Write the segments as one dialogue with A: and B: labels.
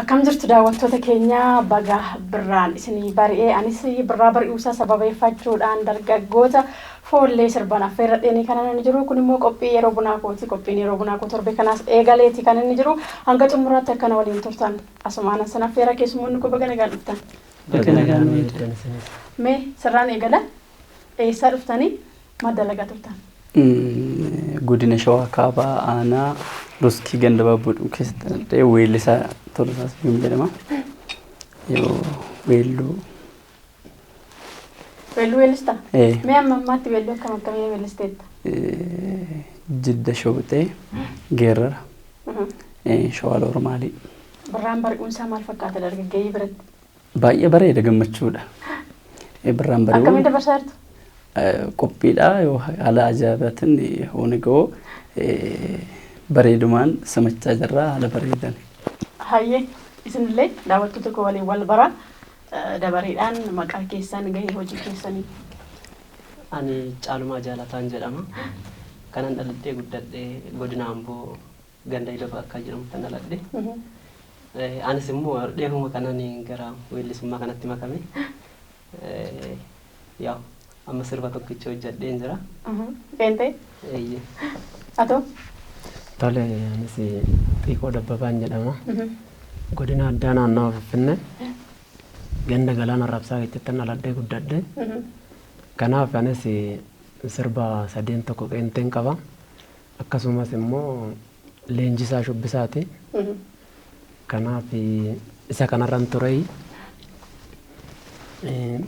A: Akkam jirtu daawwattoota keenya? Baga birraan isinii bari'ee. Anis birraa bari'uusaa sababeeffachuudhaan dargaggoota foollee sirban affeerradheenii kan inni jiru. Kun immoo qophii yeroo bunaa kooti. Qophiin yeroo bunaa koo torbee kanaas eegaleeti kan inni jiru. Hanga xumuraatti akkana waliin turtan asumaan san affeera. Keessummoonni koo, baga nagaan dhuftan.
B: Baga nagaan nu eegdan.
A: Mee sirraan eegala. Eessaa dhuftanii? Maal dalagaa turtan?
B: Godina Shawaa Kaabaa, aanaa Roskii, ganda Baabboodhuu keessatti dhaladhee. Weellisaa Tolasaa Siyyuum jedhama. Yoo weelluu.
A: Weelluu weellistaa? Mee amma ammaatti weelluu akkam akkamii weellisteetta?
B: Jidda Shobxee, Geerrara, Shawaa Loormaalii.
A: Birraan bari'uunsaa maal fakkaata dargaggeeyyii biratti?
B: Baay'ee bareeda, gammachuudha. Birraan
A: bari'uun. Akkamiin dabarsaa jirtu?
B: Qophiidha yoo haala ajaa'ibaatiin hooni ga'u bareedumaan simachaa jirra, haala bareedan.
A: Hayyee, isinillee daawwattoota koo waliin wal bara, dabareedhaan maqaa keessan, gahee hojii keessanii.
C: Ani Caalumaa Jaalataan jedhama. Kanan dhaladhee guddadhee godina Amboo, ganda Iloo akka jedhamutti dhaladhe. Anis immoo dheeruma kanan gara weellisummaa kanatti makame. Yaa, amma sirba tokkicha hojjedheen jira.
A: Qeentee?
C: Eeyyee.
A: Atoo?
D: Tole, anis Xiiqoo Dabbabaan jedhama. Godina addaa naannawa Finfinnee, ganda Galaana Rabsaa keessatti dhaladhee guddadhe. Kanaaf anis sirba sadeen tokko qeenteen qaba. Akkasumas immoo leenjisaa shubbisaati. Kanaaf isa kanarran ture.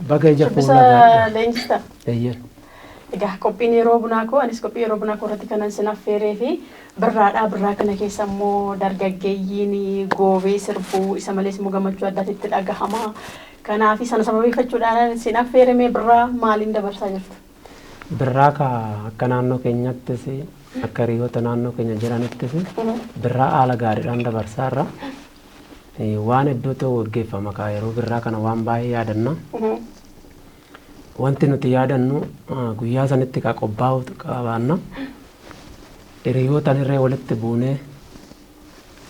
D: Baga ija
A: Shubbisa
D: fuula
A: leenjista?
D: Eeyyee.
A: Egaa qophiin yeroo bunaa koo, anis qophii yeroo bunaa koo irratti kanan sin affeeree fi birraadha. Birraa kana keessa immoo dargaggeeyyiin goobee sirbuu, isa malees immoo gammachuu addaatti itti dhagahama. Kanaaf sana sababeeffachuudhaan sin affeerame. Birraa maaliin dabarsaa jirtu?
D: Birraa ka akka naannoo keenyattis, akka hiriyoota naannoo keenya jiranittis, birraa haala gaariidhaan dabarsaa irra. Waan hedduutu gaggeeffama kaa. Yeroo birraa kana waan baay'ee yaadanna. Wanti nuti yaadannu guyyaa sanitti ka qophaa'u qabaanna. Hiriyootaan irree walitti buunee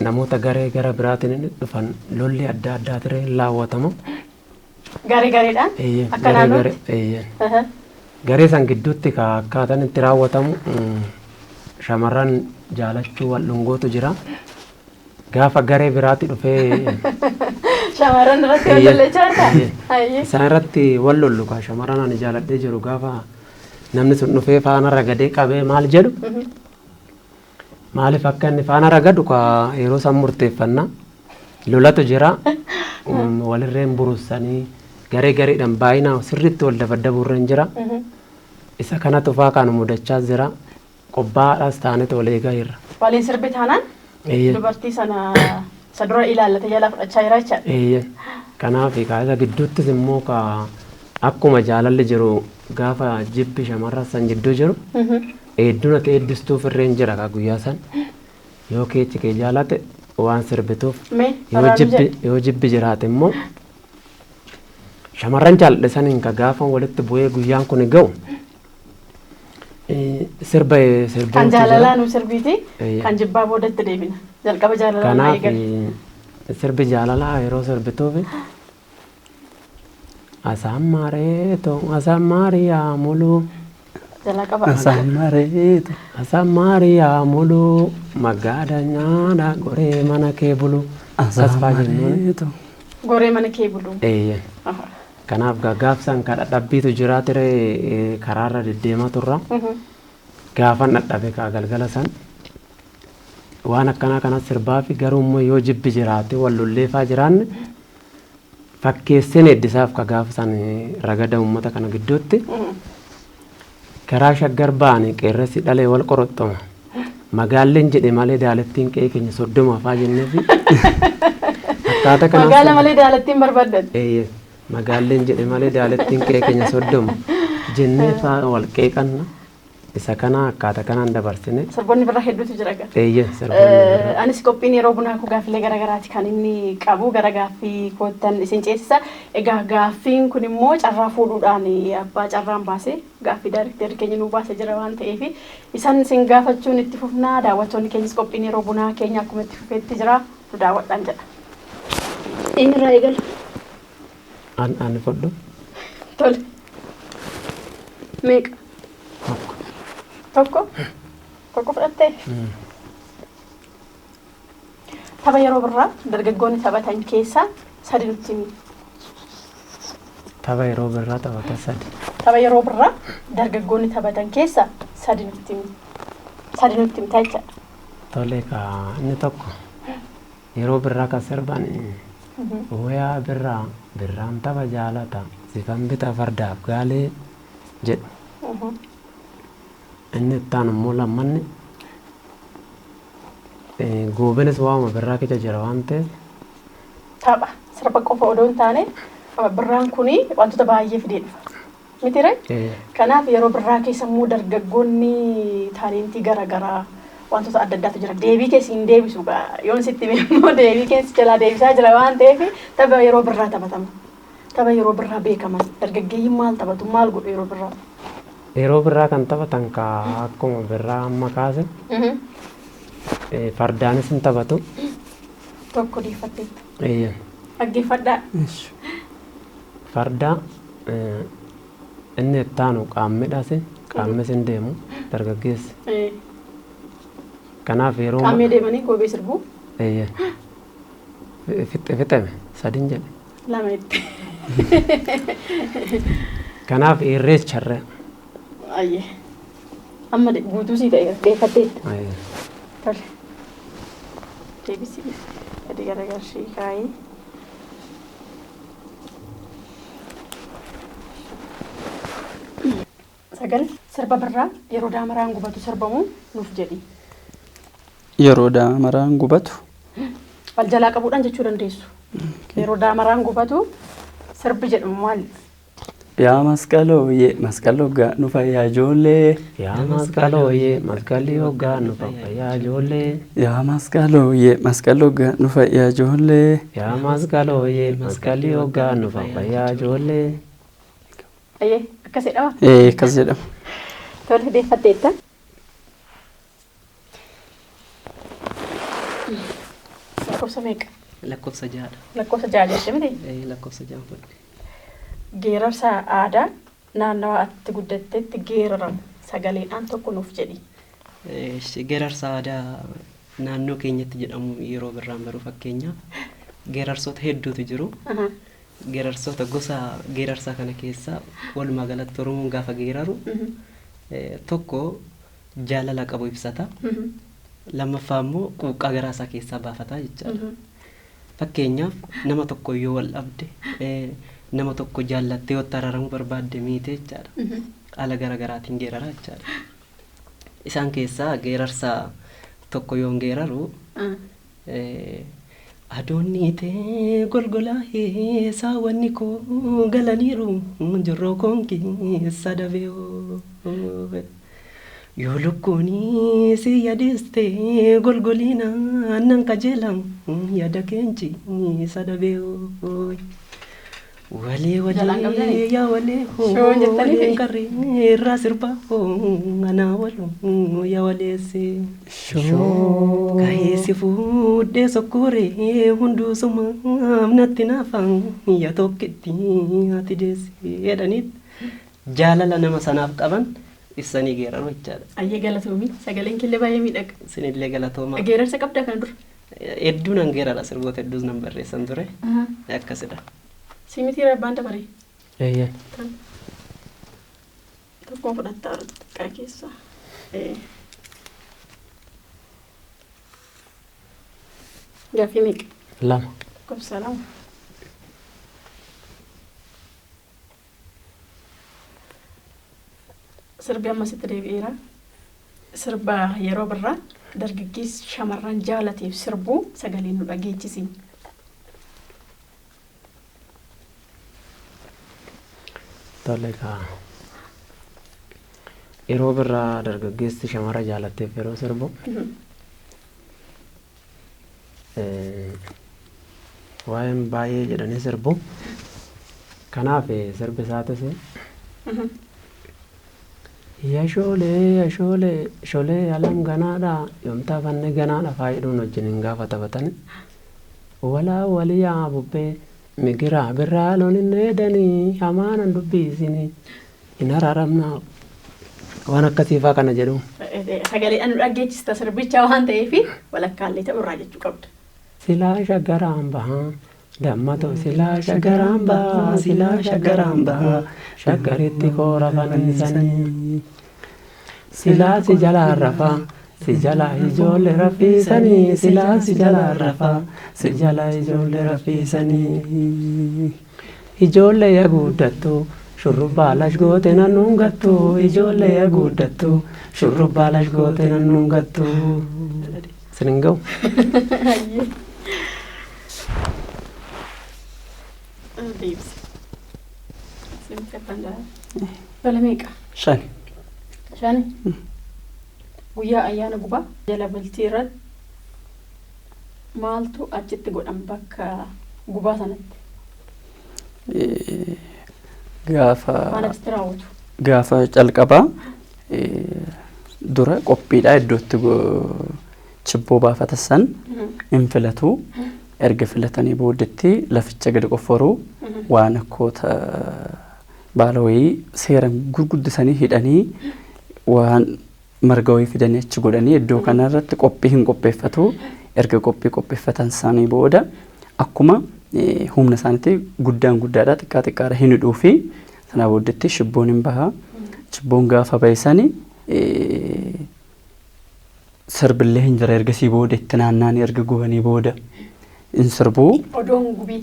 D: namoota garee gara biraatiin dhufan lolli adda addaatiree hin laawwatamu.
A: Garee gareedhaan?
D: Eeyyee,
A: Akka
D: garee
A: naannootti?
D: Garee, eeyyee. Garee san gidduutti ka akkaataan itti raawwatamu, shamarran jaalachuu wal dhungootu jira. Gaafa garee biraatti dhufee
A: Shamarran irratti wal lollechaa jirtaa?
D: Eeyyee.
A: Hayyee.
D: Isaan irratti wal lollu kaa. Shamarran ani jaaladhee jiru gaafa namni sun dhufee faana ragadee qabee maal jedhu, maaliif akka inni faana ragadu kaa yeroo san murteeffanna. Lolatu jira. Walirreen burussanii garee gareedhaan baay'inaan sirriitti wal dabaddabuurra hin jira. Isa kanatu faa kan mudachaa jira. Qophaa'aadhaas taanetu wal eegaa jirra.
A: Waliin sirbi taanaan dubartii sana isa dura ilaallate jalaa fudhachaa jira jechaadha.
D: Eeyyee. Kanaaf kaa isa gidduuttis immoo kaa akkuma jaalalli jiru, gaafa jibbi shamarran san jidduu jiru, heedduun ati eeddistuuf irreen jira kaa guyyaa san. Yoo keechi kee jaalate waan sirbituuf
A: Mee
D: yoo
A: waraabni
D: jibbi
A: jedhe.
D: yoo jibbi jiraate immoo shamarran jaaladhe saniin ka gaafa walitti bu'ee guyyaan kun ga'u sirba
A: Kan
D: sirbuutu jira.
A: jaalalaa nu sirbiiti.
D: Eeyyee.
A: Kan jibbaa boodatti deebina. Jalqaba jaalalaa nu
D: Kanaaf
A: eegala.
D: Sirbi jaalalaa yeroo sirbituuf, Asammareeto asammaariyaa mulu.
A: Jalaa qaba.
B: Asammareeto.
D: Asammaariyaa mulu, maggaada nyaadha goree mana kee bulu. Akkas faa jennuun.
B: Asammareeto.
A: Goree mana kee bulu.
D: Eeyyee. Kanaaf gaafsan ka dhadhabbiitu jira ture, karaarra deddeemaa turra. Gaafan dhadhabe kaa galgala san waan akkanaa kana sirbaa fi garuu immoo yoo jibbi jiraate, wal lolleefaa jiraanne, fakkeesseen eeddisaaf ka gaafa san ragada uummata kana gidduutti karaa Shaggar ba'anii qeerressi dhalee wal qoroxxoma. Magaalleen jedhe malee daalattiin qe'ee keenya 30 faa jennee fi akkaataa kanaan
A: Magaala malee daalattiin barbaaddan.
D: Eeyyee. Magaalleen jedhe malee daalattiin qe'ee keenya 30 jennee faa wal qeeqanna. Isa kana akkaataa kanaan dabarsine.
A: Sirboonni birraa hedduutu jira egaa.
D: Eeyyee, sirboonni birraa.
A: Anis qophiin yeroo bunaa koo gaaffilee garaagaraati kan inni qabu. Gara gaaffii koottan isin ceesisa. Egaa gaaffiin kun immoo carraa fuudhuudhaan abbaa carraan baasee gaaffii daarekteerri keenya nuu baasee jira waan ta'eef isan isin gaafachuun itti fufnaa. Daawwattoonni keenyas qophiin yeroo bunaa keenya akkuma itti fufeetti jira, nu daawwadhaan jedha. Eenyurraa eegala?
D: An fudhu.
A: Tole. Meeqa?
D: Tokko.
A: Tokko? Tokko fudhattee? Tapha yeroo birraa dargaggoonni taphatan keessaa sadi nutti himi.
D: Tapha yeroo birraa taphatan sadi.
A: Tapha yeroo birraa dargaggoonni taphatan keessaa sadi nutti himi. Sadi nutti himtaa jechaadha.
D: Tole kaa inni tokko yeroo birraa kan sirban wayaa birraa birraan tapha jaalata sifan bita fardaaf gaalee jedhu. Inni itti aanu immoo lammanni goobenis waamuma birraa keessa jira waan ta'eef.
A: Tapha sirba qofa odoo hin taane birraan kuni wantoota baay'ee fidee dhufa. Miti ree? Kanaaf yeroo birraa keessa immoo dargaggoonni taalentii garaagaraa wantoota adda addaatu jira. Deebii keessi hin deebisu yoon sitti hime immoo deebii keessi jalaa deebisaa jira waan ta'eef tapha yeroo birraa taphatama. Tapha yeroo birraa beekaman dargaggeeyyiin maal taphatu maal godhu yeroo birraa?
D: Yeroo birraa kan taphatan akkuma birraa amma kaase fardaanis hin taphatu.
A: Tokko deeffatteetta. Dhaggeeffadhaa.
D: Farda inni itti aanu qaammidhas qaammis hin deemu dargaggeessi. Kanaaf yeroo.
A: Qaammee deemanii goobee sirbuu.
D: Fixame sadin jedhe.
A: Lama itti.
D: Kanaaf irreecharre.
A: Ayyee. Amma guutuu sii ta'e deeffatteetta. Tole. Deebisii gadi garagarshii kaayee. Sagal sirba birraa yeroo daamaraan gubatu sirbamu nuuf jedhi.
B: Yeroo daamaraan gubatu.
A: Wal jalaa qabuudhaan jechuu dandeessu. Yeroo daamaraan gubatu sirbi jedhamu maali?
B: Yaa masqalooyee masqaloo hoggaa nu fayyaa ijoollee.
D: Yaa masqalooyee masqalli hoggaa nu fayyaa ijoollee.
B: Yaa masqalooyee masqaloo hoggaa nu fayyaa ijoollee.
D: Yaa masqalooyee masqalli hoggaa nu fayyaa ijoollee.
A: Ayyee akkas jedhama?
B: Ee akkas jedhama.
A: Tole deeffatteetta. Lakkoofsa meeqa?
C: Lakkoofsa ja'adha.
A: Lakkoofsa ja'a jette miti?
C: Lakkoofsa ja'a fudhe.
A: Geerarsa aadaa naannawa atti guddattetti geeraramu sagaleedhaan tokko nuuf jedhi.
C: Geerarsa aadaa naannoo keenyatti jedhamu yeroo birraan baruu fakkeenyaaf geerarsoota hedduutu jiru. Geerarsoota gosa geerarsaa kana keessaa walumaa galatti Oromoon gaafa geeraru tokko jaalala qabu ibsata. Lammaffaa immoo quuqqaa garaasaa keessaa baafata jechaadha. Fakkeenyaaf nama tokko yoo wal dhabde nama tokko jaallattee yoo araaramuu barbaadde miite jechaadha. Haala garaagaraatiin geerara jechaadha. Isaan keessaa geerarsa tokko yoon geeraru aduun tee golgolaa'ee saawwanni koo galaniiru jirroo koon keessa dabee yoo lukkuun si yaadiste golgoliina nan qajeela yaada keenchi isa dabee walee walee yaa walee walee qarree irraa sirbaa anaa walu yaa waleesse. Ka'ee si fuudhee sokkoree hunduu sumaaf natti naafan yaa tokkitti ati deesse jedhaniit jaalala nama sanaaf qaban ibsanii geeraru jechaadha.
A: Ayyee galatoomii sagaleen killee baay'ee miidhaga.
C: Isinillee galatoomaa.
A: Geerarsa qabdaa kana dura?
C: Hedduu nan geerara sirboota hedduus nan barreessan ture. Akkasidha.
A: Simitii rabbaan dabaree?
D: Eeyyee.
A: Tokkoon fudhattaa xiqqaa keessa. Gaaffii meeqa?
D: Lama.
A: Lakkoofsa lama. Sirbi ammasitti deebi'eera. Sirba yeroo birraa dargaggeessi shamarran jaalateef sirbuu sagalee nu dhageechisi.
D: Tole kaa yeroo birraa dargaggeessi shamara jaalatteef yeroo sirbu waa'een baay'ee jedhanii sirbu. Kanaaf sirbi isaatis yaa shoolee yaa shoolee shoolee alam ganaadha yoomtaa fanne ganaadha faayiduun wajjin hin gaafa taphatan. Walaa waliyaa bubbee migiraa birraa loon hin dheedanii hamaanan dubbiisinii hin araaramnaa. Waan akkasiifaa kana jedhu.
A: Sagaleedhaan nu dhaggeechista sirbicha waan ta'eef walakkaallee ta'u irraa jechuu qabda.
D: Silaa shaggaraan bahaa dammatoo silaa shaggaraan bahaa silaa shaggaraan bahaa shaggaritti koora fannisanii. Silaa si jalaa rafaa si jalaa ijoollee raffiisanii silaa si jalaa rafaa si jalaa ijoollee raffiisanii. Ijoollee yaa guddattu shurrubbaa lash goote nannuun gattu ijoollee yaa guddattu shurrubbaa lash goote nannuun gattu. Sinin ga'u.
A: Deebisi. Lola meeqa?
B: 5.
A: 5. Guyyaa ayyaana gubaa jala bultii irratti maaltu achitti godhan bakka gubaa sanatti?
B: Gaafa
A: Waan achitti raawwatu.
B: Gaafa calqabaa dura qophiidha iddootti chibboo baafata san hin filatu. Erga filatanii booddetti laficha gadi qofforuu waan akkoota baala wayii seeran gurguddisanii hidhanii waan marga wayii fidanii achi godhanii iddoo kanarratti qophii hin qopheeffatu. Erga qophii qopheeffatan isaanii booda akkuma humna isaaniitti guddaan guddaadha xiqqaa xiqqaadha hin hidhuu fi sanaa booddetti shibboon hin baha. Shibboon gaafa bahe sani sirbillee hin jira ergasii booda itti naanna'anii erga gubanii booda hin sirbuu.
A: Odoon gubii.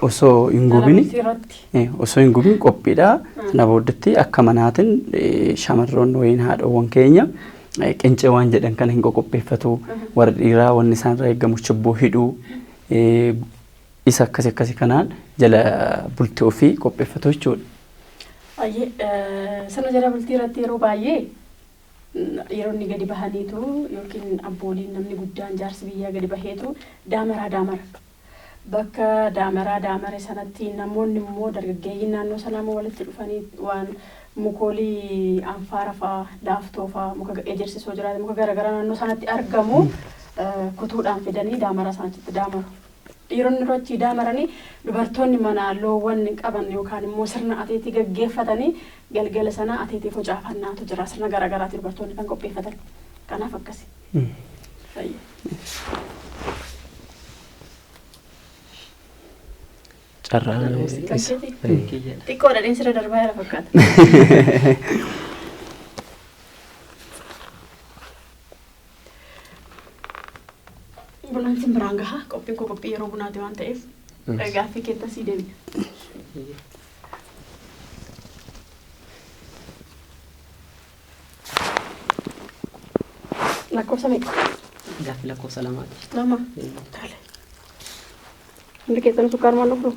B: Osoo hin gubini
A: Irratti.
B: Osoo hin gubin qophiidha. Sana booddetti akka manaatiin shamarroonni wayiin haadhawwan keenya qincee waan jedhan kana hin qoqopheeffatu. Warra dhiiraa wanni isaan irraa eegamu chibboo hidhuu isa akkasii akkasii kanaan jala bultii ofii qopheeffatu jechuudha.
A: Sirna jala bultii irratti yeroo baay'ee yeroo inni gadi bahaniitu yookiin abbooliin namni guddaan jaarsi biyyaa gadi baheetu daamaraa daamara. Bakka daamaraa daamare sanatti namoonni immoo dargaggeeyyiin naannoo sanaa immoo walitti dhufanii waan mukoolii anfaara fa'aa laaftoo fa'aa muka ejersisoo jiraate muka garaagaraa naannoo sanatti argamu kutuudhaan fidanii daamaraa sanatti daamaru. Dhiironni yeroo achii daamaranii dubartoonni mana loowwan qaban yookaan immoo sirna ateetii gaggeeffatanii galgala sana ateetii facaafannaatu jira sirna garaagaraati dubartoonni kan qopheeffatan. Kanaaf akkasi.
D: Carraan isa.
A: Xiqqoodha dheensira darbaa jira fakkaata. Bunaan sin biraan gahaa qophiin koo qophii yeroo bunaati waan ta'eef gaaffii keetta sii deebi'a. Lakkoofsa meeqa?
C: Gaaffii lakkoofsa 2ti.
A: 2. Tole. Hundi keessanuu sukkaarumaan dhugduu?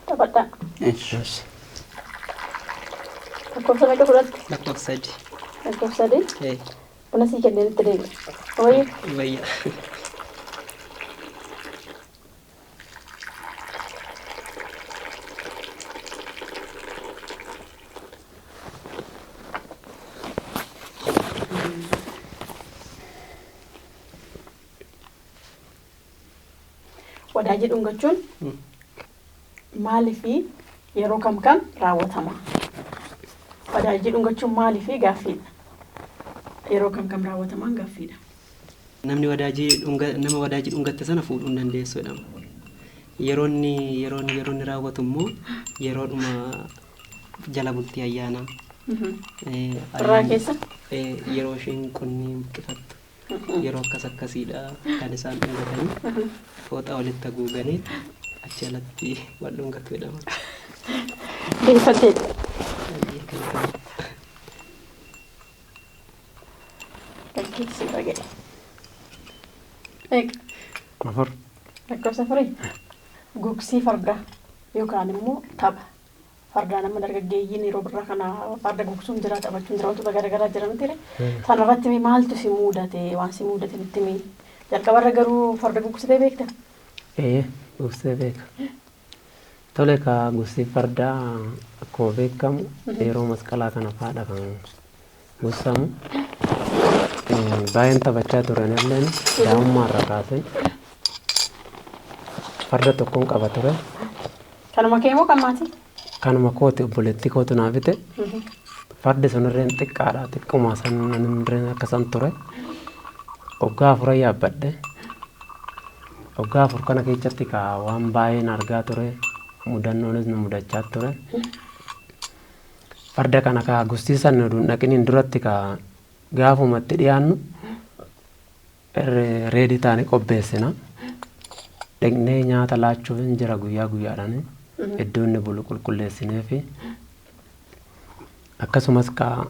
A: Taphadhaa. Lakkoofsa meeqa fudhatte?
C: Lakkoofsa 3.
A: Lakkoofsa 3? Buna sii kenneen itti deebi'a. Wayii?
C: Wayya.
A: Wadaajii dhungachuun maalii fi yeroo kam kam raawwatama? Wadaajii dhungachuun maalii fi gaaffiidha? Yeroo kam kam raawwatamaan gaaffiidha?
C: Namni wadaajii nama wadaajii dhungatte sana fuudhuu hin dandeessu jedhama. Yeroo inni raawwatu immoo yeroodhuma jala bultii ayyaanaa.
A: Birraa keessa?
C: Yeroo isheen qonni buqqifattu. Yeroo akkas akkasiidha kan isaan dhungatanii fooxaa walitti haguuganii achi alatti wal dhungatu jedhama.
A: Deeffatteedha. Galkeetti si dhaga'e. Meeqa?
D: 4.
A: Lakkoofsa 4. Gugsii fardaa yookaan immoo tapha. Fardaa nama dargaggeeyyiin yeroo birraa kana farda gugsuun jira taphachuun jira wantoota garaagaraa jira miti. Sanarratti maaltu si mudate waan si mudate nutti himi. Jalqabarra garuu farda gugsitee beekta?
D: Gugsee beeka. Tole kaa gosti fardaa akkuma beekamu yeroo masqalaa kana fa'aadha kan gussamu. Baay'een taphachaa turan illeen daa'imummaa irraa kaasee farda tokkoon qaba ture.
A: Kanuma kee moo kan maatii?
D: Kanuma kooti obboleettii kootu naa bite. Fardi sunirreen xiqqaadha. Xiqquma san anirreen akkasan ture. Waggaa afuran yaabbadhe. Waggaa 4 kana keessatti kaa waan baay'een argaa ture. Mudannoonis nu mudachaa ture. Farda kana kaa gustiisan nu dhaqiniin duratti kaa gaafuma itti dhiyaannu reedii taane qopheessina. Dhaqnee nyaata laachuuf hin jira guyyaa guyyaadhaan. Iddoo inni bulu qulqulleessinee fi akkasumas kaa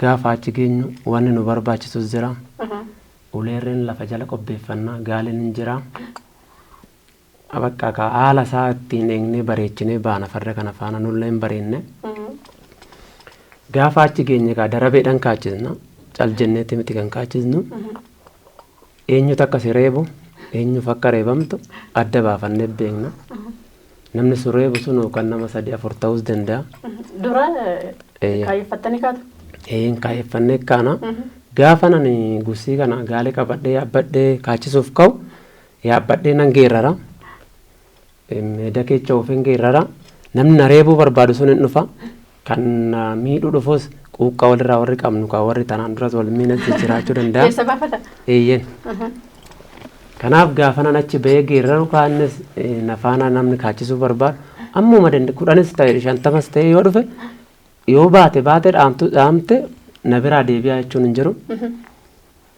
D: gaafa achi geenyu wanni nu barbaachisus jira. Uleerreen lafa jala qopheeffannaa gaaliin hin jira. Bakka kaa haala isaa ittiin eegnee bareechinee baana farda kana faana nullee hin bareenne. Gaafa achi geenye kaa darabeedhaan kaachisna. Cal jenneetti miti kan kaachisnu. Eenyutu akka si reebu eenyuuf akka reebamtu adda baafannee beekna. Namni si reebu sun yookaan nama 3 4 ta'uus danda'a.
A: Dura kaayyeffattanii kaatu?
D: Een kaayyeffannee kaana. Gaafa nani gusii kana gaalee qabadhee yaabbadhee kaachisuuf ka'u yaabbadhee nan geerrara. Meeda keessa ofiin geerrara. Namni na reebuu barbaadu sun hin dhufa. Kan miidhuu dhufus quuqqaa walirraa warri qabnu kan warri tanaan duras wal miinas jiraachuu danda'a.
A: Keessa baafata?
D: Eeyyeen. Kanaaf gaafa nan achi bahee geerraru kaannis na faana namni kaachisuu barbaadu ammuma 10s ta'e 50s ta'e yoo dhufe yoo baate baate dhaamtu dhaamte na biraa deebi'aa jechuun hin jiru.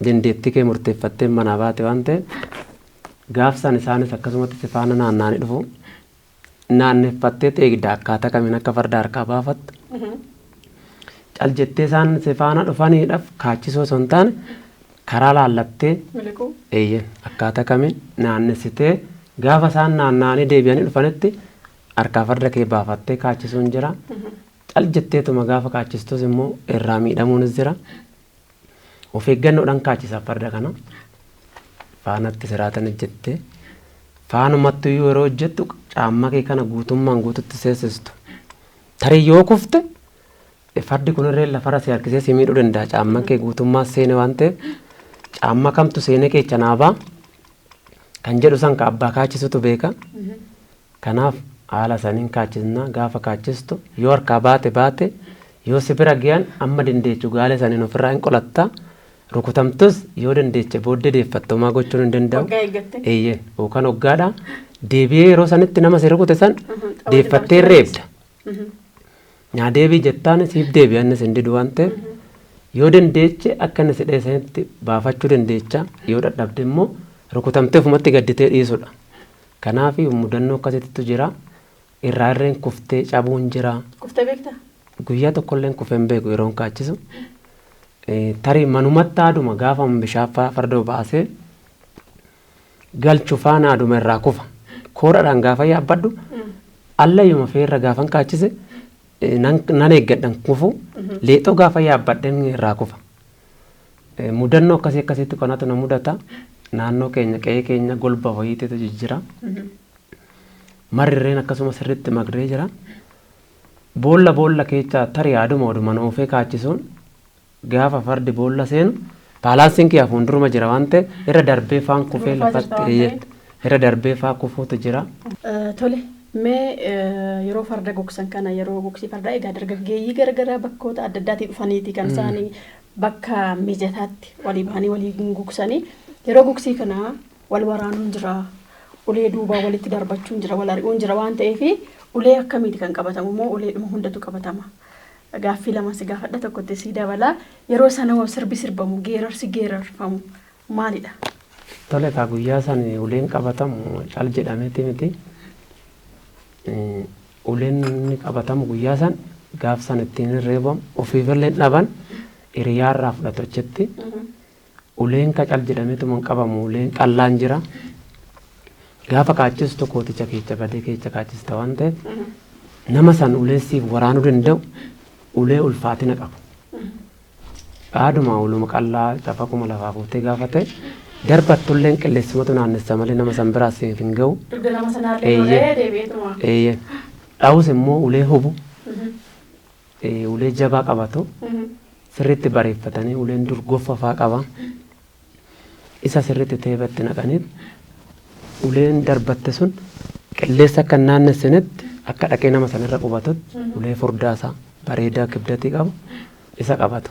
D: Dandeettii kee murteeffattee manaa baate waan ta'eef gaafsan isaanis akkasumatti si faana naanna'anii dhufu. Naanneffattee eegda akkaataa kamiin akka farda harkaa baafattu. Cal jettee isaan si faana dhufaniidhaaf kaachisoo osoo hin taane karaa laallattee eeyyeen akkaataa kamiin naannessitee gaafa isaan naanna'anii deebi'anii dhufanitti harkaa farda kee baafattee kaachisuun jira. Cal jetteetuma gaafa kaachistus immoo irraa miidhamuunis jira. Of eeggannoodhaan kaachisa farda kana. Faanatti siraatan hojjettee faanumattu iyyuu yeroo hojjettu caamma kee kana guutummaan guututti seessistu. Tarii yoo kufte fardi kunirree lafarra si harkisee si miidhuu danda'a. Caamma kee guutummaa seene waan ta'eef caamma kamtu seenee keessa naa ba'a kan jedhu san ka abbaa kaachisutu beeka. Kanaaf haala saniin kaachisna gaafa kaachistu yoo harkaa baate baate yoo si bira gahan amma dandeechu gaalee saniin ofirraa hin qolatta. Rukutamtus yoo dandeeche booddee deeffattumaa gochuun hin danda'u.
A: Waggaa eeggatte?
D: Eeyyeen yookaan waggaadha. Deebi'ee yeroo sanitti nama si rukute san deeffattee reebda. Naa deebii jettaan siif deebi'a innis hin didu waan ta'eef yoo dandeeche akka inni si dheessanitti baafachuu dandeecha yoo dadhabde immoo rukutamtee ofumatti gadditee dhiisudha. Kanaaf mudannoo akkasittu jira. Irraa irreen kuftee cabuun jira.
A: Kuftee beektaa?
D: Guyyaa tokkollee kufee hin beeku yeroon kaachisu. Tarii manumatti haaduma gaafa bishaan farda baasee galchu faana haaduma irraa kufa. Koodhaadhaan gaafa yaabbadhu allayyuma feerra gaafan kaachise nan eeggadhan kufu leexoo gaafa yaabbadheen irraa kufa. Mudannoo akkasii akkasitti kanatu na mudata. Naannoo keenya qe'ee keenya golba wayiitu jijjira. Marrirreen akkasuma sirriitti magree jira. Boolla boolla keessa tarii haaduma oduma oofee kaachisuun gaafa fardi boolla seenu baalaansiin kiyya fuulduruma jira waan ta'eef irra darbee faan kufee lafatti irra darbee faa kufuutu jira.
A: Tole mee yeroo farda gogsan kana yeroo gogsii fardaa egaa dargaggeeyyii garagaraa bakkoota adda addaatii dhufaniiti kan isaanii bakka mijataatti walii bahanii walii gogsanii yeroo gogsii kana wal waraanuun jira ulee duubaa walitti darbachuun jira wal ari'uun jira waan ta'eef ulee akkamiiti kan qabatamu moo uleedhuma hundatu qabatama? Gaaffii lama si gaafadha tokkotti si dabala yeroo sana sirbi sirbamu geerarsi geerarfamu maalidha?
D: Tole kaa guyyaa san uleen qabatamu cal jedhameeti miti. Uleen inni qabatamu guyyaa san gaaf san ittiin reebamu ofiifillee dhaban hiriyaarraa fudhatu achitti. Uleen ka cal jedhameetuma hin qabamu uleen qallaan jira. Gaafa kaachistu kooticha keessa badee keessa kaachista waan ta'eef nama san ulee siif waraanuu danda'u ulee ulfaatina qabu. Haaduma uluma qallaa lafa kuma lafaa fuutee gaafa ta'e Darbattulleen qilleensumatu naannessa malee nama san biraa siif hin ga'u.
A: Dugda nama sanaallee loolee deebi'eetuma.
D: Eeyyee. Dhawus immoo ulee hubu. Ulee jabaa qabatu. Sirriitti bareeffatanii uleen dur goffa fa'aa qaba. Isa sirriitti teebatti naqaniit uleen darbatte sun qilleensa akka hin naannessinetti akka dhaqee nama sanarra qubatutti ulee furdaasaa bareedaa kibdatii qabu isa qabatu.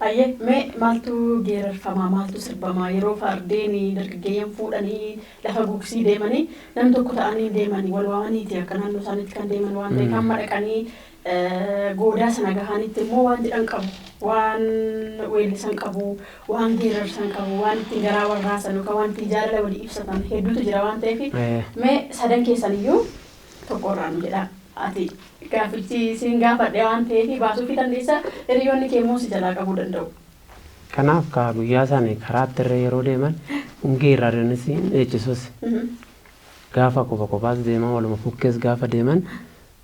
A: Ayyee, mee maaltu geerarfamaa, maaltu sirbamaa yeroo fardeen dargaggeeyyan fuudhanii lafa gugsii deemanii nam tokko ta'anii deemanii wal waamaniiti akka naannoo isaaniitti kan deeman waan ta'eef hamma dhaqanii goodaa sana gahanitti immoo waan jedhan qabu, waan weellisan qabu, waan geerarsan qabu, waan ittiin garaa wal raasan yookaan waan ittiin jaalala walii ibsatan hedduutu jira waan ta'eef mee sadan keessaniyyuu tokko irraa nu jedhaa. Ati gaafichi siin gaafadhe waan ta'eef baasuu fi dandeessa, hiriyoonni kee immoo si jalaa qabuu danda'u.
D: Kanaaf kaa guyyaa sana karaatti irra yeroo deeman hungee irraa deemanis hin dheechisus. Gaafa qofa qofaas deeman waluma fukkees gaafa deeman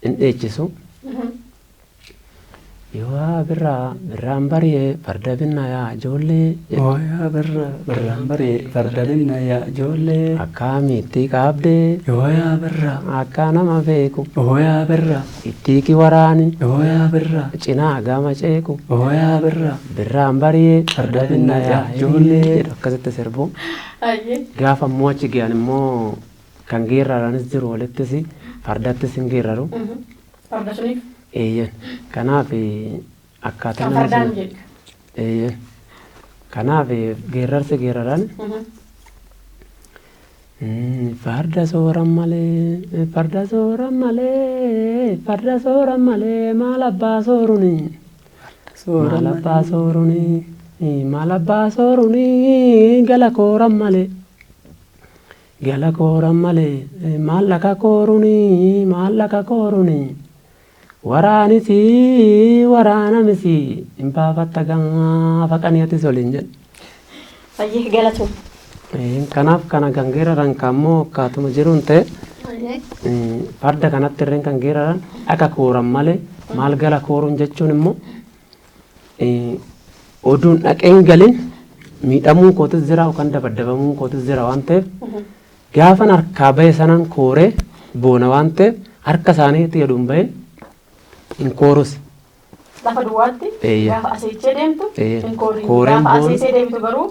D: hin dheechisu. Yoo birraa birraan bari'ee farda binna yaa ijoollee.
B: Yoo birraa birraan bari'ee farda binna yaa ijoollee.
D: Akkamitti qabdee.
B: Yoo birraa.
D: Akka nama beeku.
B: Yoo birraa.
D: Ittiiki waraani.
B: Yoo birraa.
D: Cinaa gama ceeku.
B: Yoo birraa.
D: Birraan bari'ee
B: farda binna yaa ijoollee.
D: Akkasitti sirbu. Gaafa immoo achi ga'an immoo kan geerraranis jiru walittis fardattis hin geerraru.
A: Farda suniif.
D: Eeyyee. Kanaaf akkaataa
A: Kan fardaan jedhu.
D: Eeyyee. Kanaaf geerrarsi geerraran. Farda sooran malee, farda sooran malee, farda sooran malee, maal abbaa sooruni? Maal abbaa sooruni? Maal abbaa sooruni? Gala kooran malee. Gala kooran malee, maallaqa kooruni, maallaqa kooruni. Waraanisi waraanamisi hin baafatta gaafa qaniyatis waliin jedhu.
A: Fayyee galatu.
D: Kanaaf kana kan geeraran kammoo akkaatuma jiruun ta'e farda kanatti irreen kan geeraran akka kooran malee maal gala kooruun jechuun immoo oduun dhaqeen galin miidhamuun kootis jira yookaan dabaddabamuu kootis jira waan ta'eef gaafan harkaa bahe sanaan kooree boona waan ta'eef harka isaaniitti jedhuun baheen hin koorus.
A: Lafa duwwaatti gaafa aseechee deemtu hin kooriin.
D: Kooreen
A: Gaafa aseechee deemtu garuu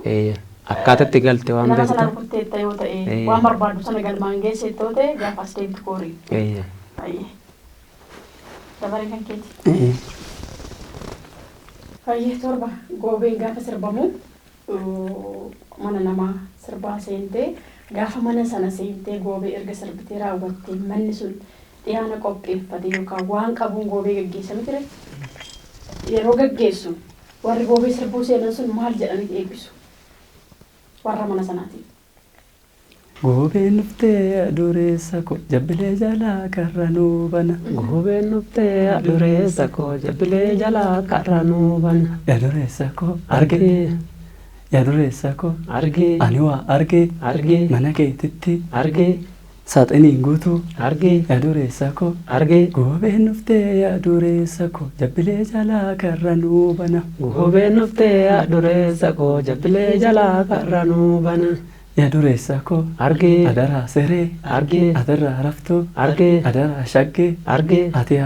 D: akkaataatti galte waan
A: nama sana
D: beektu.
A: rukutteetta yoo ta'e waan barbaadu sana galmaan geesseetta yoo ta'e gaafa as deemtu kooriin. Dabaree kan keeti. Fayyee torba goobeen gaafa sirbamu mana namaa sirbaa seentee gaafa mana sana seentee goobee erga sirbitee raawwattee manni sun dhiyaana qopheeffate yookaan waan qabuun goobee gaggeessame ture. Yeroo gaggeessu warri goobee sirbuu seenan sun maal jedhanii eebbisu warra mana sanaatiin?
B: Goobeen dhuftee adureessa koo jabbilee jalaa karra nuu bana.
D: Goobeen dhuftee adureessa koo jabbilee jalaa karra nuu bana.
B: Adureessa koo argee. Adureessa koo
D: argee.
B: Ani waa argee.
D: Argee.
B: Mana keetitti
D: argee.
B: Saaxiniin guutuu
D: argee.
B: Adureessa koo
D: argee.
B: Goobeen dhuftee adureessa koo jabbilee jalaa karra nuu bana.
D: Goobeen dhuftee adureessa koo jabbilee jalaa karra nuu bana.
B: Adureessa koo
D: argee.
B: Adaraa seree
D: argee.
B: Adaraa raftoo
D: argee.
B: Adaraa shaggee
D: argee.
B: Ati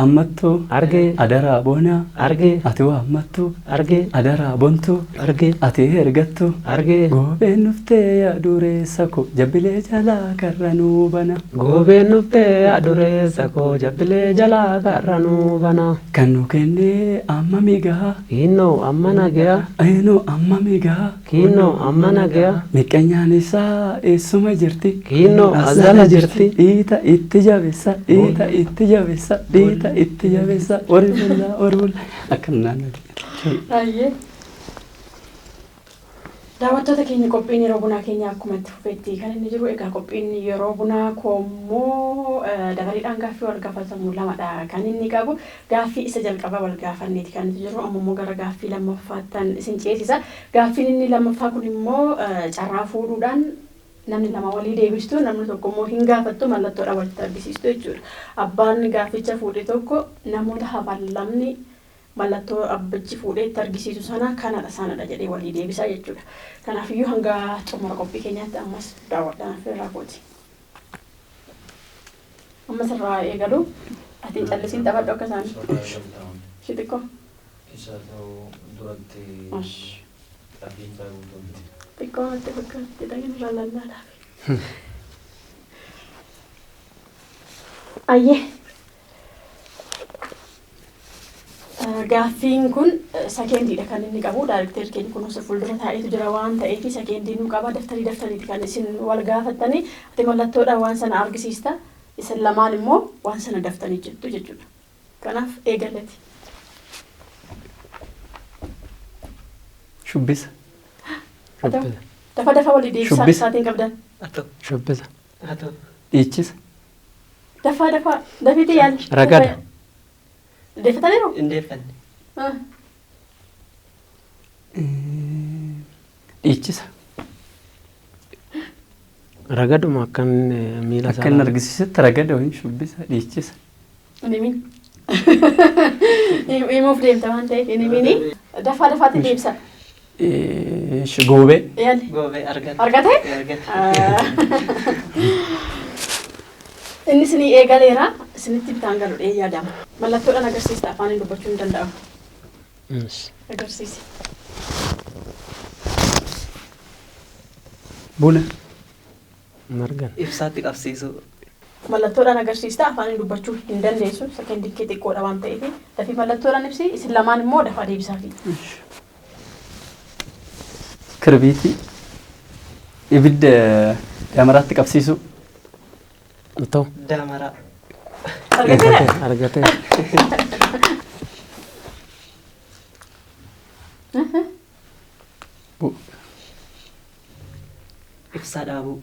B: ammattoo
D: argee.
B: Adaraa boonaa
D: argee.
B: Ati waammattuu
D: argee.
B: Adaraa bontuu
D: argee.
B: Ati ergattuu
D: argee.
B: Goobeen dhuftee adureessa koo jabbilee jalaa karra nuu bana.
D: Goobeen dhuftee adureessa koo jabbilee jalaa karra nuu bana.
B: Kan nu kennee amma migaa.
D: Kiinnoo amma nagaya.
B: Eenoo amma migaa.
D: Kiinnoo amma nagaya.
B: Miqqeenyaan isaa eessuma jirti.
D: Kiinnoo as jala jirti.
B: Dhiita itti jabeessa. Dhiita itti jabeessa. Dhiita itti jabeessa. Warri bullaa warri bullaa. Akkam naannoo.
A: Baay'ee. Daawwattoota keenya qophiin yeroo bunaa keenya akkuma itti fufetti kan inni jiru egaa qophiin yeroo bunaa koommoo dabareedhaan gaaffii wal gaafatamu lamadha kan inni qabu gaaffii isa jalqabaa wal gaafanneeti kan inni jiru amma immoo gara gaaffii lammaffaattan isin ceesisa gaaffiin inni lammaffaa kun immoo carraa fuudhuudhaan namni lama walii deebistu namni tokko immoo hin gaafattu mallattoodhaan walitti argisiistu jechuudha. Abbaan gaafficha fuudhe tokko namoota hafan lamni Mallattoo abbichi fuudhee itti argisiisu sana kanadha sanadha jedhee walii deebisaa jechuudha. Kanaafiyyuu hanga xumura qophii keenyaatti ammas daawwadhaan affeerraa kooti. Ammas irraa eegalu ati callisiin taphadhu akka isaan. Ishee xiqqoo.
E: Isa ta'uu duratti afiinsaa guutumti.
A: Xiqqoo natti fakkaatti dhagin irraa lallaadhaaf. Ayyee. Gaaffiin kun sakeendiidha kan inni qabu. Daayirikteerri keenya kunuunsa fuuldura taa'eetu jira waan ta'eef sakeendii nu qaba. Daftarii daftariiti kan isin wal gaafattanii ati mallattoodhaan waan sana argisiista. Isin lamaan immoo waan sana daftanii jettu jechuudha. Kanaaf eegalati.
B: Shubbisa.
D: Shubbisa.
A: Dafa dafa walii deebisaa
B: Shubbisa.
A: isaatiin qabdan.
C: Atoo.
D: Shubbisa.
C: Atoo.
B: Dhiichisa.
A: Dafaa dafaa dafiitii yaali.
D: Ragada.
A: Deeffataniiru?
C: Hin deeffanne.
B: Dhiichisa.
D: Ragaduma akkan miila
B: Akka inni argisiisetti ragada wayii shubbisa dhiichisa.
A: Hin himin. Himuuf deemta waan ta'eef hin himini. Dafaa dafaatti deebisa.
B: Goobee.
A: Yaali.
C: Goobee argate.
A: Argate?
C: Argate.
A: Inni isinii eegaleera. Isinitti bitaan galu dhee yaadama. Mallattoodhaan agarsiista afaaniin dubbachuu hin danda'amu. Agarsiisi.
B: Buna.
D: Margan.
C: Ibsaatti qabsiisuu.
A: Mallattoodhaan agarsiista afaaniin dubbachuu hin dandeessu. Sekendii kee xiqqoodha waan ta'eef. Dafii mallattoodhaan ibsi. Isin lamaan immoo dafaa deebisaafi.
B: Kirbiitii. Ibidda damaraatti qabsiisuu.
D: Atoo.
C: Daamaraa.
A: Argateera?
D: Argate.
C: Ibsaa dhaabuu.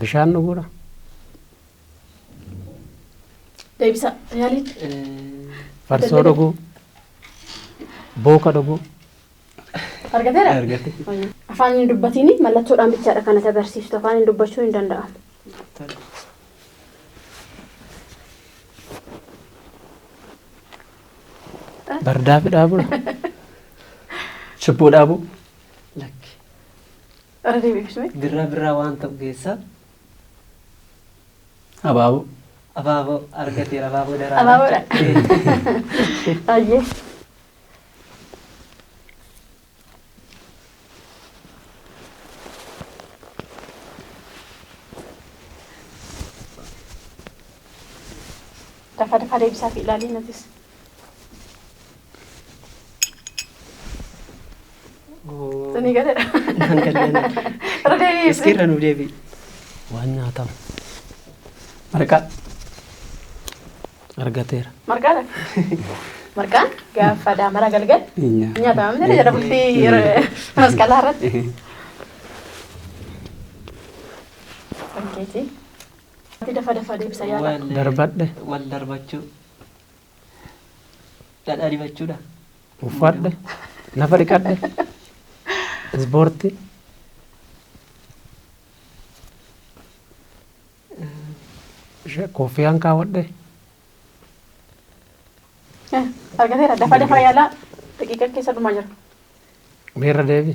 D: Bishaan dhuguudha.
A: Deebisa. Yaali.
D: Farsoo dhuguu. Booka dhuguu.
A: Argateera?
B: Argate.
A: Afaan hin dubbatiin mallattoodhaan bichaadha kanatti agarsiistu. Afaan hin dubbachuu hin danda'amu.
C: Tole.
D: Bardaa fi dhaabuudha.
B: Shibboo dhaabuu.
C: Lakki.
A: Irra deebiifisme.
C: Birraa birraa waan ta'u keessaa
B: Abaaboo.
C: abaaboo argateera abaaboo daraaraa.
A: Abaaboodha. Ayyee. Dafa dafa deebisaa fi ilaalii natis. Isinii galeera.
C: Naan galleena.
A: Irra deebiifisme.
C: Iskiirra nuuf deebi'i.
D: Waan nyaatamu.
B: Marqaa.
D: Argateera.
A: Marqaadha. Marqaan gaafa daamara galgal nyaatama miti jedha bultii masqalaa irratti. Sankeeti. Dafa dafa deebisa yaala.
D: Darbadhe.
C: Wal darbachuu. Dhadhaa dibachuudha.
D: Uffadhe. Nafa dhiqadhe. Ispoortii. Koffiyaan kaawwadhe.
A: Argateera dafa dafa yaala. Daqiiqa keessa dhumaa jira.
D: Meerra deebi.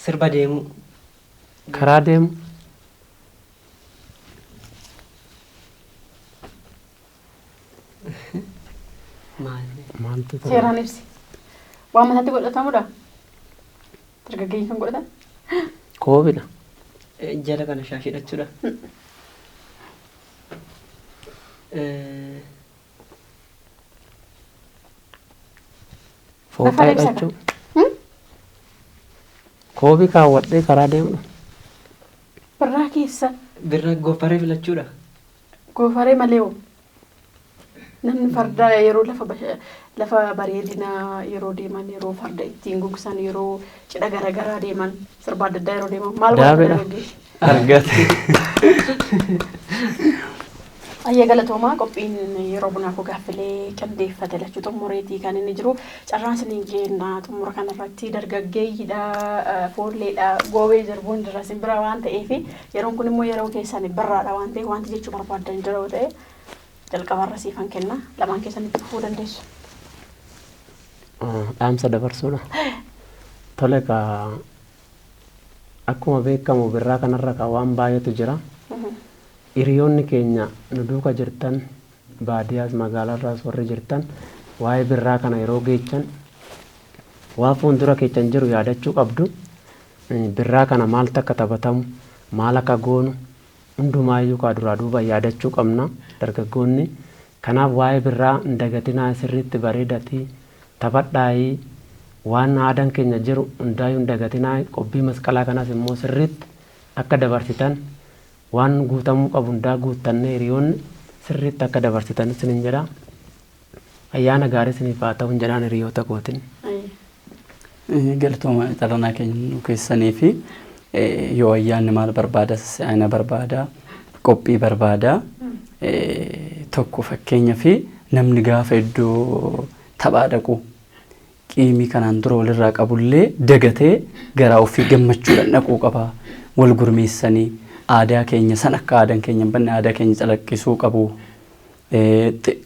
C: Sirba deemuu.
D: Karaa deemu.
C: Maali?
D: Maaltu ta'e?
A: Seeraan ibsi. Waan mataatti godhatamudha. Dargaggeeyyiin kan godhatan.
D: Koobidha.
C: Jala kana shaashii hidhachuudha.
D: Fooxaa
A: Lafa
D: hidhachuu. Koobii kaawwadhee karaa deemudha.
A: Birraa keessa
C: Birraa goofaree filachuudha.
A: goofaree malee hoo? Namni farda yeroo lafa bareedinaa yeroo deeman yeroo farda ittiin gugsan yeroo cidha garaagaraa deeman sirba adda addaa yeroo deeman maal godhatu
D: Daabeedha.
A: dargaggeessi?
B: Argate.
A: Ayya galatoomaa qophiin yeroo bunaa koo gaaffilee qindeeffate lachuu xumureetii kan inni jiru. Carraan isiniin kenna xumura kanarratti dargaggeeyyiidha, foolleedha, goobee jirbuun jira simbira waan ta'eef yeroon kun immoo yeroo keessan birraadha waan ta'eef wanti jechuu barbaaddan jira yoo ta'e jalqabarra siifan kenna lamaan keessanitti fufuu dandeessu.
D: Dhaamsa dabarsuudha. Tole kaa akkuma beekamu birraa kanarra kaa waan baay'eetu jira. Hiriyoonni keenya nu duuka jirtan baadiyyaas magaalaarraas warri jirtan waa'ee birraa kana yeroo geechan waa fuuldura keechan jiru yaadachuu qabdu. Birraa kana maaltu akka taphatamu maal akka goonu hundumaayyuu kaa duraa duuba yaadachuu qabna dargaggoonni. Kanaaf waa'ee birraa hin dagatinaa sirriitti bareedatii taphadhaayii waan aadaan keenya jiru hundaayyuu hin dagatinaa qophii masqalaa kanas immoo sirriitti akka dabarsitan waan guutamuu qabu hundaa guuttannee hiriyoonni sirriitti akka dabarsitan isinin jedha. Ayyaana gaarii isiniif haa ta'u jedhaan hiriyoota kootiin.
B: Galatooma xalanaa keenya nu keessanii fi yoo ayyaanni maal barbaada si'aayina barbaada qophii barbaada tokko fakkeenya fi namni gaafa iddoo taphaa dhaqu qiimii kanaan dura walirraa qabullee dagatee garaa ofii gammachuudhaan dhaquu qaba wal gurmeessanii aadaa keenya san akka aadaan keenya hin banne aadaa keenya calaqqisuu qabu.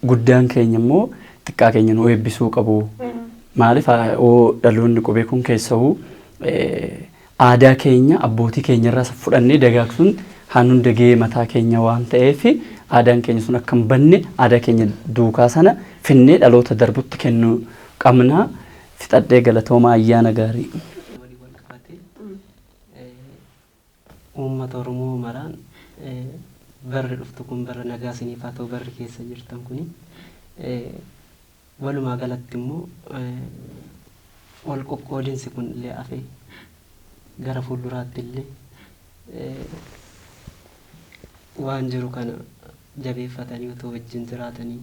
B: Guddaan keenya immoo xiqqaa keenya nu eebbisuu qabu. Maaliif oo dhaloonni qubee kun keessa'uu aadaa keenya abbootii keenya irraa fudhannee dagaagsuun haan hunda gahee mataa keenya waan ta'eef aadaan keenya sun akka hin banne aadaa keenya duukaa sana finnee dhaloota darbutti kennuu qabna. Fixadhee galatooma ayyaana gaarii.
C: Waliin wal qabatee uummata Oromoo maraan barri dhuftu kun bara nagaa isiniif haa ta'u barri keessa jirtan kuni walumaa galatti immoo wal qoqqoodinsi kun illee hafee gara fuulduraatti illee waan jiru kana jabeeffatanii otoo wajjin jiraatanii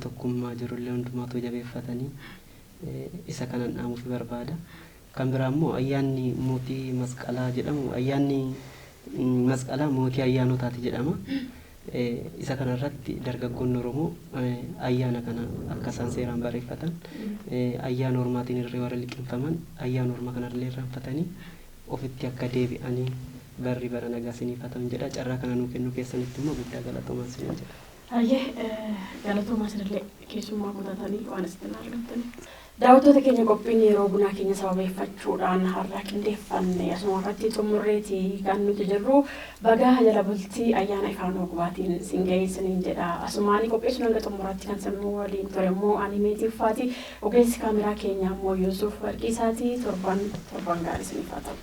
C: tokkummaa jiru illee hundumaa otoo jabeeffatanii isa kanan dhaamuuf barbaada. Kan biraa immoo ayyaanni mootii masqalaa jedhamu ayyaanni masqalaa mootii ayyaanotaati jedhama. Isa kanarratti dargaggoonni Oromoo ayyaana kana akka isaan seeraan barreeffatan ayyaana ormaatiin irree warra liqimfaman ayyaana ormaa kanallee irraanfatanii ofitti akka deebi'anii barri bara nagaa isiniif haa ta'u jedha. Carraa kana nuu kennuu keessanitti immoo guddaa galatoomaa isiniin jedha.
A: Ayyee galatoomaa isinillee keessummaa kutatanii waan asitti na argattanii. Daawwattoota keenya qophiin yeroo bunaa keenya sababeeffachuudhaan har'a qindeeffanne asuma irratti xumurreeti kan nuti jirru bagaa jala bultii ayyaana ifaan ogubaatiin siin ga'ee isiniin jedha. Asumaanii qopheessuun hanga xumuraatti kan sammuu waliin ture immoo animeetii uffaati. Ogeessi kaameraa keenyaa immoo Yuusuf Warqiisaati. Torban torban gaarii isiniif haa ta'u.